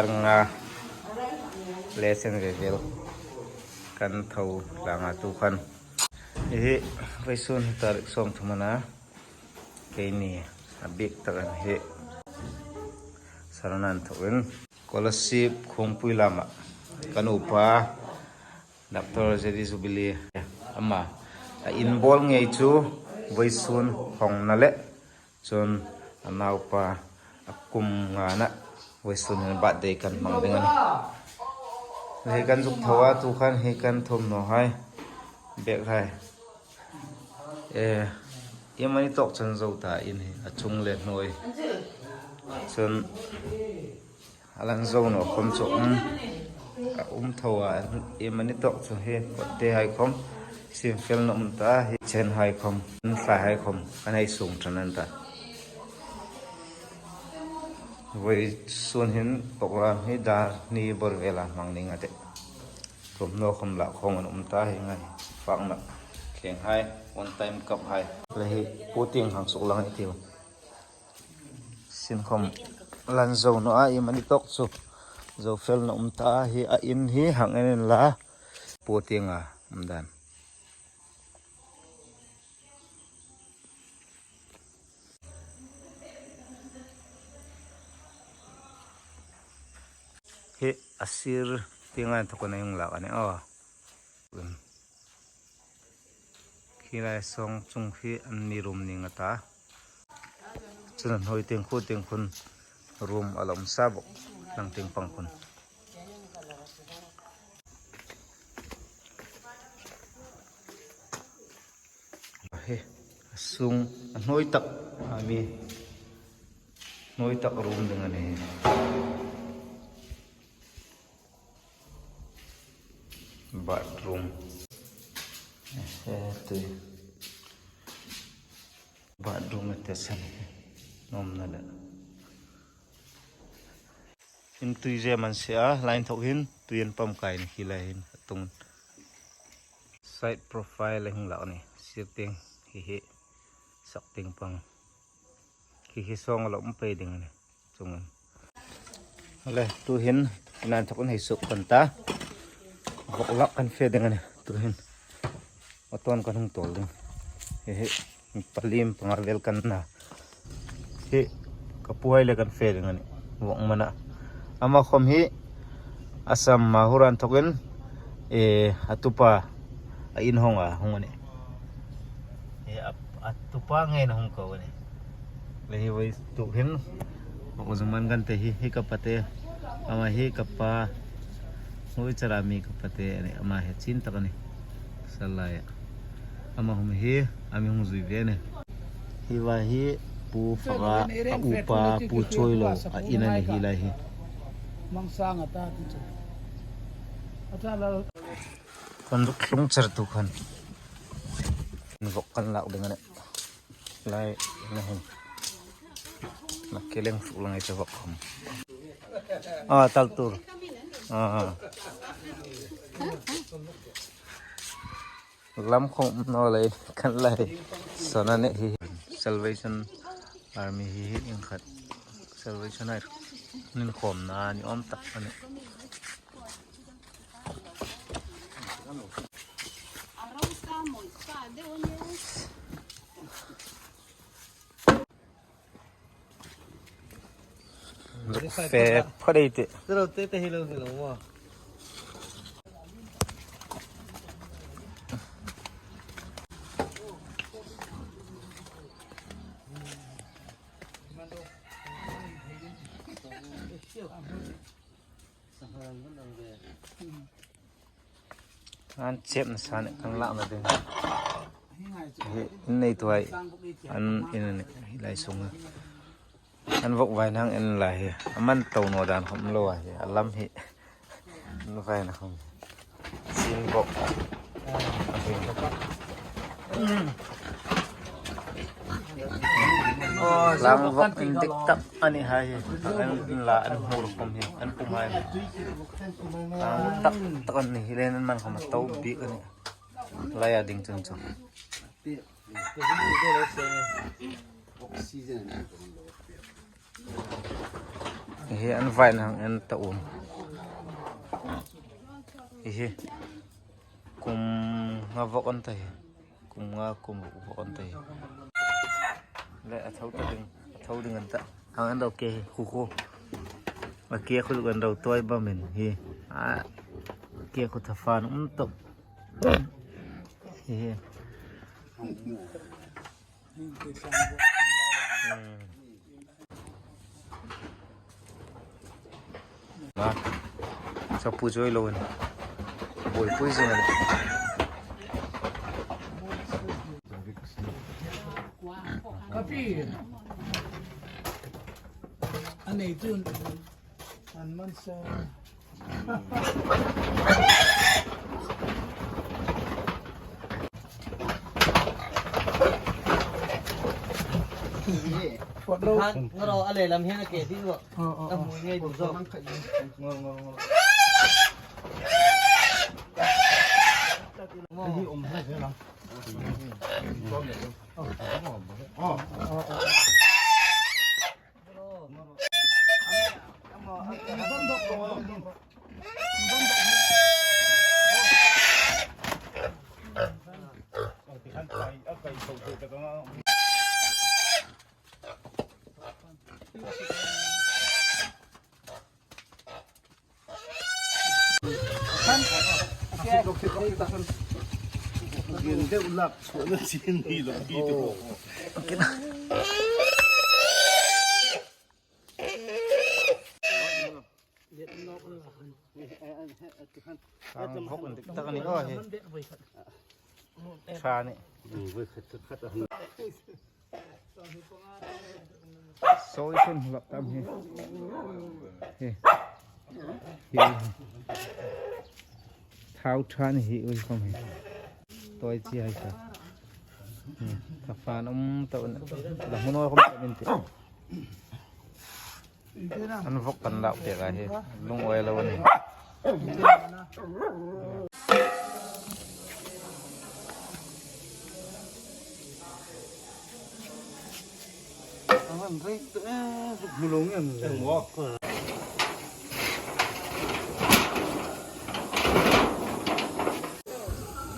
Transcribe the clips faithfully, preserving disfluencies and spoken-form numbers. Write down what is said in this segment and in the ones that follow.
Nga le sen ve vel kan tho langa tu khan. Hi vawisun hi tarik sawmthum a na. Keini a bik tak an hi. Saranan thokin Kolasib Khawmpui lama kan upa Doctor Zedi Jubilee ama a inbawl ngei chu vawisun hawngna le chun a naupa a kum ngana vawisun hin birthday kan hmang ding a nih. Hi kan zuk tho a, tu khan hi kan thawm naw hai, bag hai. E, iemani tawk chun zo ta in hi a chung le hnuoi. Chun a lan zo naw khom chu um, a um tho a, iemani tawk chu hi potte hai khom, simfel na um ta hi chen hai khom, an thlai hai khom kan hei sung ṭan an ta. Vawisun hin program hi dar hni bawr vela hmang ning a tih. Kum naw khom la khom an um ta hi ngai. Fakna thleng hai, one time cup hai. Le hi puting hang suk lang i tiu. Sin khom lan zo naw a, iemani tawk chu zo fel na um ta hi, a in hi hang en la. Puting a um dan. Hi a sir tienga inthawkin ei hung lak a nih aw. Khi lai sawng chung khi an mi room ning a ta. Chun a hnuoi tieng khu tieng khun room a la um sa bawk, lang tieng pang khun. Hi, a sung, a hnuoi tak, a mi hnuoi tak room ding a nih. Bathroom. He, tui. Bathroom a te san. Nawmna le. In tui zem an se a, line thawk hin, tui an pump kai ni khi lai hin, a tung. Side profile a hung lak ni, sir tieng hi hi, sak tieng pang. Khi khi sawng a la um pei ding a nih, chungin. Le, tu hin, line thawk hin hei suk kan ta. Vawk lak kan fe ding a nih, tu hin. A tawn kan hung tawl ding. Hi hi, pali panga vel kan na. Hi, ka pu hai le kan fe ding a nih. Vawk mana. Ama khom hi, Assam Mahur a inthawkin, e, a tupa, a in hawng a, hung a nih. E, a, a tupa ngei na hung ko a nih. Le hi vawituk hin, vawk zung man kan te hi, hi ka pa te. Ama hi ka pa. Hnuoi chara mi ka pa te a nih, ama hi chin tak a nih. Salai a. Ama hum hi, a mi hung zui ve a nih. Hi va hi, Pu Faka, a upa, Pu Choi lo, a in a nih hi lai hi. Kan zuk tlung char tu khan. Vawk kan lak ding a nih. Lai, na hin. Na keleng suk lang ai te vawk khom. A, tal tur. A, a. Lam khom naw lei kan lai. Sawn a nih hi. Salvation Army hi hi in khat. Salvation Army. Nin khom na ni om tak a nih. Fe phadei te. Zero te te hilo hilo mo. An chep na sa nih kan lak na ding. Hi, in nei tu hai. An in a nih, hi lai sung a. An vawk vai nang in lai hi. A man to naw dan khom lo a hi. A lam hi. An vai na khom. Sin bawk. A hin. Lang vawk in dik tak a ni hai hi. An la an hmur khom hi. An pum hai. Lang tak tak a ni hi len an man khom a to bik a ni. Lai a ding chun chu. Oxygen. Hi an vai nang an ta um. Hi hi. Kum nga vawk an ta hi. Kum nga kum vawk an ta hi. Le a tho ta ding, a tho ding an ta. Hang an dau ke hi, khu khu. A ke khu an dau tuoi ba min hi. A ke khu ta fan um tok. Hi hi. Hmm. Na, sa pu choi lo in. Boi pui zing an. Kapi. Anei tun. An man sa. Khan, ngaro a le lam hian a ke ding lo. Oh, oh, oh. A hmui ngei duh zawk. Ngol, ngol, ngol. Mo. Oh, oh, oh. Ang hawk an dik tak a ni aw hi. Ṭha ni. Sawi sun hlak tam hi. Hi. Hi. Thau ṭha ni hi ui khawm hi. Tawi chi hai ka. Hmm. Ka fan um ta un. La hmun awi khawm ta min ti. An vawk kan lau pek a hi, lung awi lo a ni.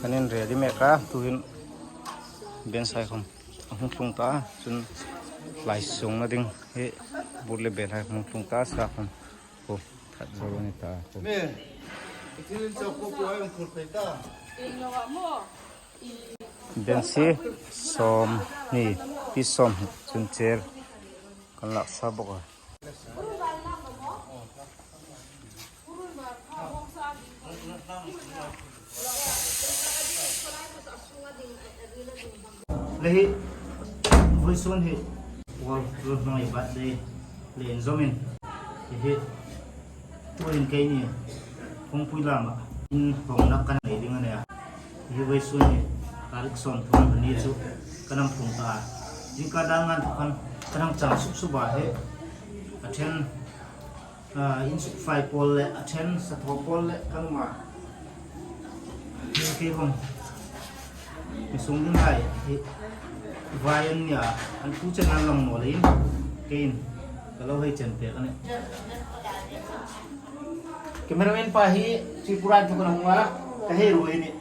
Kan in ready mek a, tuhin ben sai khawm. A hung tlung ta, chun lai sungna ding hi bur le bel hai hung tlung ta sa khawm. Ko, that zo ni ta ko. Me, i thil in chau ko ko ai hung phur phei ta. Bensi, sawm ni, pi sawm hi, chun chair kan lak sa bawk a. Le hi, vawisun hi, World Youth Hmangaiba Day le inzawmin, hi hi, turin keini, Hmongpui lama, in hawngna kan nei ding a nih a. Hi vawisun hi, tarik sawmthum ni chu, kan hang tlung ta a. Zingkar dan ngan khan, kan hang chang sup sup a hi, a ṭhen, Ah, insukfai pawl le, a ṭhen sathaw pawl le kan um a. Hi kei khawm. Mi sung ding hai, hi vai an nia, an thu chen an lang naw leiin. Keiin, ka lo hei chen pek a nih. Cameraman pa hi, Tripura chu kan hung a, ka hei ruoi a nih.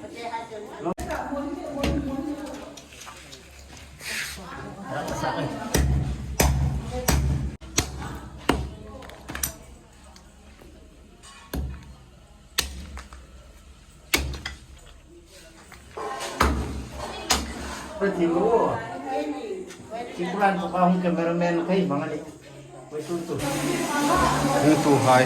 Ka ti lo. Ti kuran ko ka hung cameraman kai bang a ni. Hung tu hai.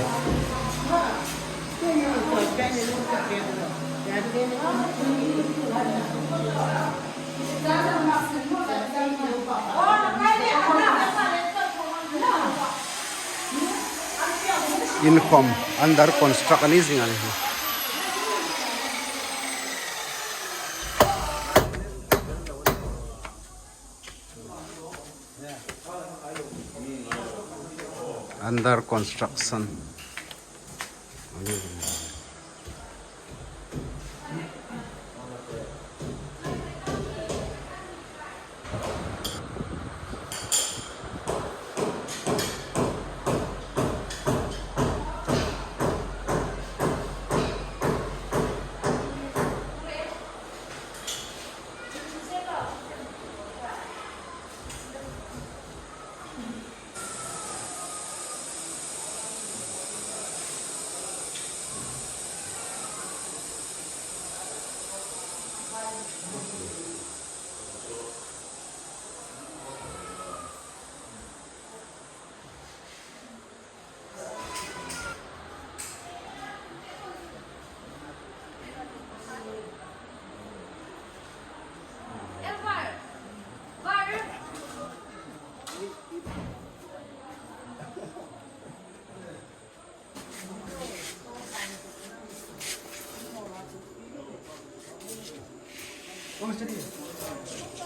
In khawm under construct a ni zing a ni hi. Under construction.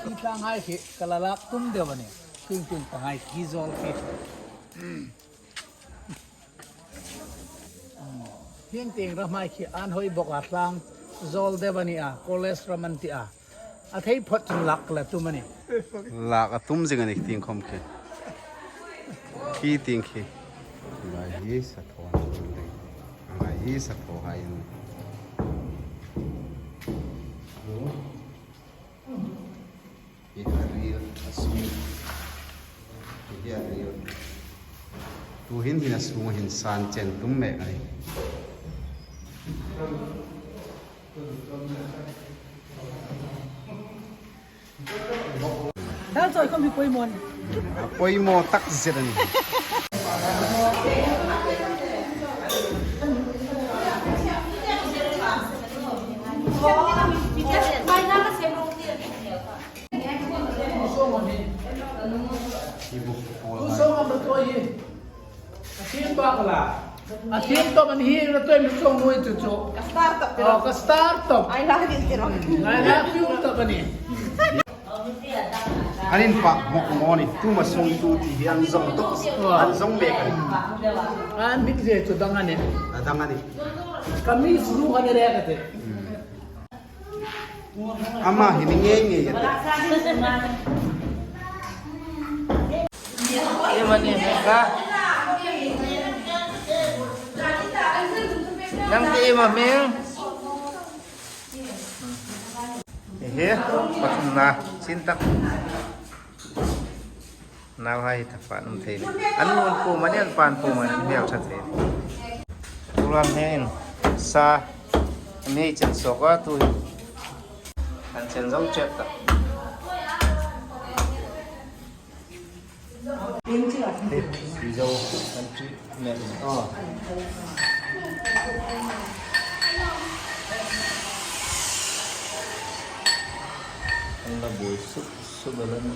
Hi tlanghai khi ka la lak tum deu a nih. Tum tum tlanghai khi zawl khi. Hieng tieng ramhai khi an hoi bawk a, tlang zawl deu a nih a, college ram an ti a. A thei phot chun lak la tum a nih. Lak a tum zing a nih tieng khom khi. Khi tieng khi. Ngai hi sa thaw an tum ding. Ngai hi sa thaw hai an. Hi a ril a sung. Hi a ril. Tuhin hin a sung hin san chen tum mek a nih. Dal chawi khom hi poimaw a nih. A poimaw tak zet a nih. Hi buk pawl. Tu sawng am a thaw hi. A thiem bak la. A thiem tawp a ni hi, a thaw mi sawng nuoi chu chu. Ka star tawp ti ro. Oh, ka star tawp. Ai la din ti ro. Ai la fiu tawp a nih. An inpak mawk mawk a nih. Tuma sawng tu ti hi an zawng tawp. Oh. An zawng mek a nih. An mit ve chu dang a nih. A dang a nih. Ka mi suru ka ni re ka ti. Ama hi ni ngei ngei a ti. Em a ni hmel ka. Nang ti em a hmel. Ehe, pathumna, sin tak. Nauhai hi thapan um thei. An nu an pum a ni, an pa an pum a ni, an hmel ṭha thei. Program hi in sa, an hei chen sawk a, tu hi. An chen zo chet ta. Hi, Mizo country map. Oh. An la buoi sup sup a la ni.